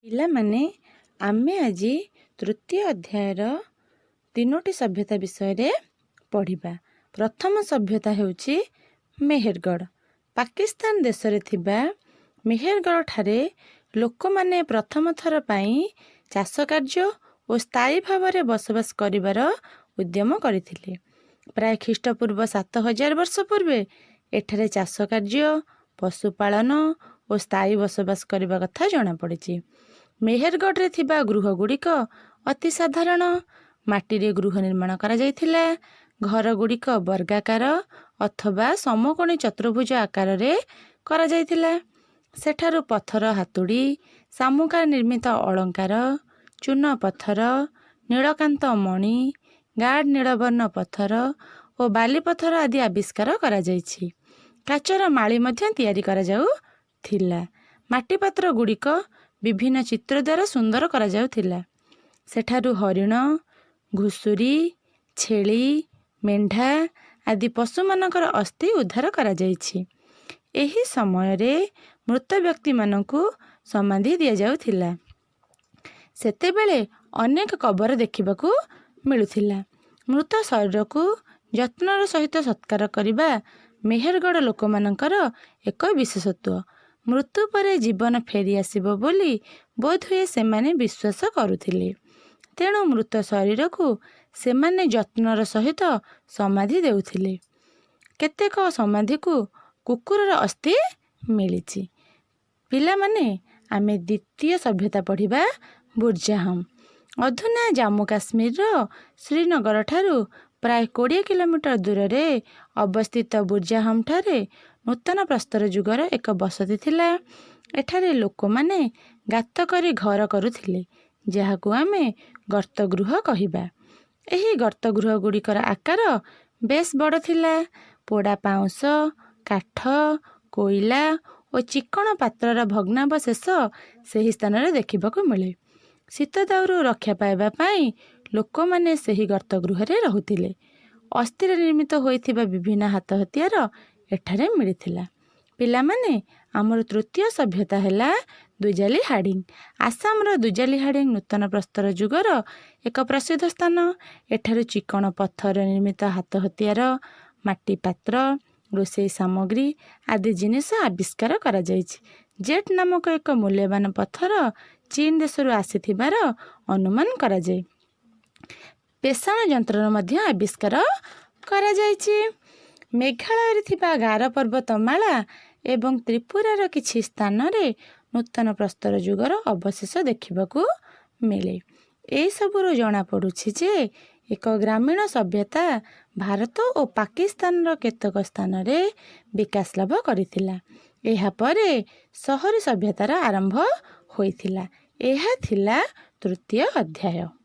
ପିଲାମାନେ, ଆମେ ଆଜି ତୃତୀୟ ଅଧ୍ୟାୟର ତିନୋଟି ସଭ୍ୟତା ବିଷୟରେ ପଢ଼ିବା। ପ୍ରଥମ ସଭ୍ୟତା ହେଉଛି ମେହେରଗଡ଼। ପାକିସ୍ତାନ ଦେଶରେ ଥିବା ମେହେରଗଡ଼ଠାରେ ଲୋକମାନେ ପ୍ରଥମ ଥର ପାଇଁ ଚାଷ କାର୍ଯ୍ୟ ଓ ସ୍ଥାୟୀ ଭାବରେ ବସବାସ କରିବାର ଉଦ୍ୟମ କରିଥିଲେ। ପ୍ରାୟ ଖ୍ରୀଷ୍ଟପୂର୍ବ 7000 ବର୍ଷ ପୂର୍ବେ ଏଠାରେ ଚାଷ କାର୍ଯ୍ୟ, ପଶୁପାଳନ ଓ ସ୍ଥାୟୀ ବସବାସ କରିବା କଥା ଜଣାପଡ଼ିଛି। ମେହେରଗଡ଼ରେ ଥିବା ଗୃହଗୁଡ଼ିକ ଅତି ସାଧାରଣ। ମାଟିରେ ଗୃହ ନିର୍ମାଣ କରାଯାଇଥିଲା। ଘରଗୁଡ଼ିକ ବର୍ଗାକାର ଅଥବା ସମକୋଣୀ ଚତୁର୍ଭୁଜ ଆକାରରେ କରାଯାଇଥିଲା। ସେଠାରୁ ପଥର ହାତୁଡ଼ି, ଶାମୁକା ନିର୍ମିତ ଅଳଙ୍କାର, ଚୂନ ପଥର, ନୀଳକାନ୍ତ ମଣି, ଗାଢ଼ ନୀଳବର୍ଣ୍ଣ ପଥର ଓ ବାଲିପଥର ଆଦି ଆବିଷ୍କାର କରାଯାଇଛି। କାଚର ମାଳି ମଧ୍ୟ ତିଆରି କରାଯାଉଥିଲା। ମାଟିପାତ୍ର ଗୁଡ଼ିକ ବିଭିନ୍ନ ଚିତ୍ର ଦ୍ୱାରା ସୁନ୍ଦର କରାଯାଉଥିଲା। ସେଠାରୁ ହରିଣ, ଘୁଷୁରୀ, ଛେଳି, ମେଣ୍ଢା ଆଦି ପଶୁମାନଙ୍କର ଅସ୍ଥି ଉଦ୍ଧାର କରାଯାଇଛି। ଏହି ସମୟରେ ମୃତ ବ୍ୟକ୍ତିମାନଙ୍କୁ ସମାଧି ଦିଆଯାଉଥିଲା। ସେତେବେଳେ ଅନେକ କବର ଦେଖିବାକୁ ମିଳୁଥିଲା। ମୃତ ଶରୀରକୁ ଯତ୍ନର ସହିତ ସତ୍କାର କରିବା ମେହେରଗଡ଼ ଲୋକମାନଙ୍କର ଏକ ବିଶେଷତ୍ୱ। ମୃତ୍ୟୁ ପରେ ଜୀବନ ଫେରି ଆସିବ ବୋଲି ବୋଧହୁଏ ସେମାନେ ବିଶ୍ୱାସ କରୁଥିଲେ। ତେଣୁ ମୃତ ଶରୀରକୁ ସେମାନେ ଯତ୍ନର ସହିତ ସମାଧି ଦେଉଥିଲେ। କେତେକ ସମାଧିକୁ କୁକୁରର ଅସ୍ଥି ମିଳିଛି। ପିଲାମାନେ, ଆମେ ଦ୍ୱିତୀୟ ସଭ୍ୟତା ପଢ଼ିବା, ବୁର୍ଜାହମ। ଅଧୁନା ଜାମ୍ମୁ କାଶ୍ମୀରର ଶ୍ରୀନଗରଠାରୁ ପ୍ରାୟ 20 କିଲୋମିଟର ଦୂରରେ ଅବସ୍ଥିତ ବୁର୍ଜାହମଠାରେ ନୂତନ ପ୍ରସ୍ତର ଯୁଗର ଏକ ବସତି ଥିଲା। ଏଠାରେ ଲୋକମାନେ ଗାତ କରି ଘର କରୁଥିଲେ, ଯାହାକୁ ଆମେ ଗର୍ତ୍ତଗୃହ କହିବା। ଏହି ଗର୍ତ୍ତଗୃହଗୁଡ଼ିକର ଆକାର ବେଶ୍ ବଡ଼ ଥିଲା। ପୋଡ଼ା ପାଉଁଶ, କାଠ, କୋଇଲା ଓ ଚିକ୍କଣ ପାତ୍ରର ଭଗ୍ନାବଶେଷ ସେହି ସ୍ଥାନରେ ଦେଖିବାକୁ ମିଳେ। ଶୀତ ଦାଉରୁ ରକ୍ଷା ପାଇବା ପାଇଁ ଲୋକମାନେ ସେହି ଗର୍ତ୍ତଗୃହରେ ରହୁଥିଲେ। ଅସ୍ଥିରେ ନିର୍ମିତ ହୋଇଥିବା ବିଭିନ୍ନ ହାତ ହତିଆର ଏଠାରେ ମିଳିଥିଲା। ପିଲାମାନେ, ଆମର ତୃତୀୟ ସଭ୍ୟତା ହେଲା ଦୁଜାଲି ହାଡ଼ିଙ୍ଗ। ଆସାମର ଦୁଜାଲି ହାଡ଼ିଙ୍ଗ ନୂତନ ପ୍ରସ୍ତର ଯୁଗର ଏକ ପ୍ରସିଦ୍ଧ ସ୍ଥାନ। ଏଠାରୁ ଚିକ୍କଣ ପଥର ନିର୍ମିତ ହାତ ହତିଆର, ମାଟି ପାତ୍ର, ରୋଷେଇ ସାମଗ୍ରୀ ଆଦି ଜିନିଷ ଆବିଷ୍କାର କରାଯାଇଛି। ଜେଡ୍ ନାମକ ଏକ ମୂଲ୍ୟବାନ ପଥର ଚୀନ ଦେଶରୁ ଆସିଥିବାର ଅନୁମାନ କରାଯାଏ। ପେଷାଣ ଯନ୍ତ୍ରର ମଧ୍ୟ ଆବିଷ୍କାର କରାଯାଇଛି। ମେଘାଳୟରେ ଥିବା ଗାରୋ ପର୍ବତମାଳା ଏବଂ ତ୍ରିପୁରାର କିଛି ସ୍ଥାନରେ ନୂତନ ପ୍ରସ୍ତର ଯୁଗର ଅବଶେଷ ଦେଖିବାକୁ ମିଳେ। ଏହିସବୁରୁ ଜଣାପଡ଼ୁଛି ଯେ ଏକ ଗ୍ରାମୀଣ ସଭ୍ୟତା ଭାରତ ଓ ପାକିସ୍ତାନର କେତେକ ସ୍ଥାନରେ ବିକାଶ ଲାଭ କରିଥିଲା। ଏହାପରେ ସହରୀ ସଭ୍ୟତାର ଆରମ୍ଭ ହୋଇଥିଲା। ଏହା ଥିଲା ତୃତୀୟ ଅଧ୍ୟାୟ।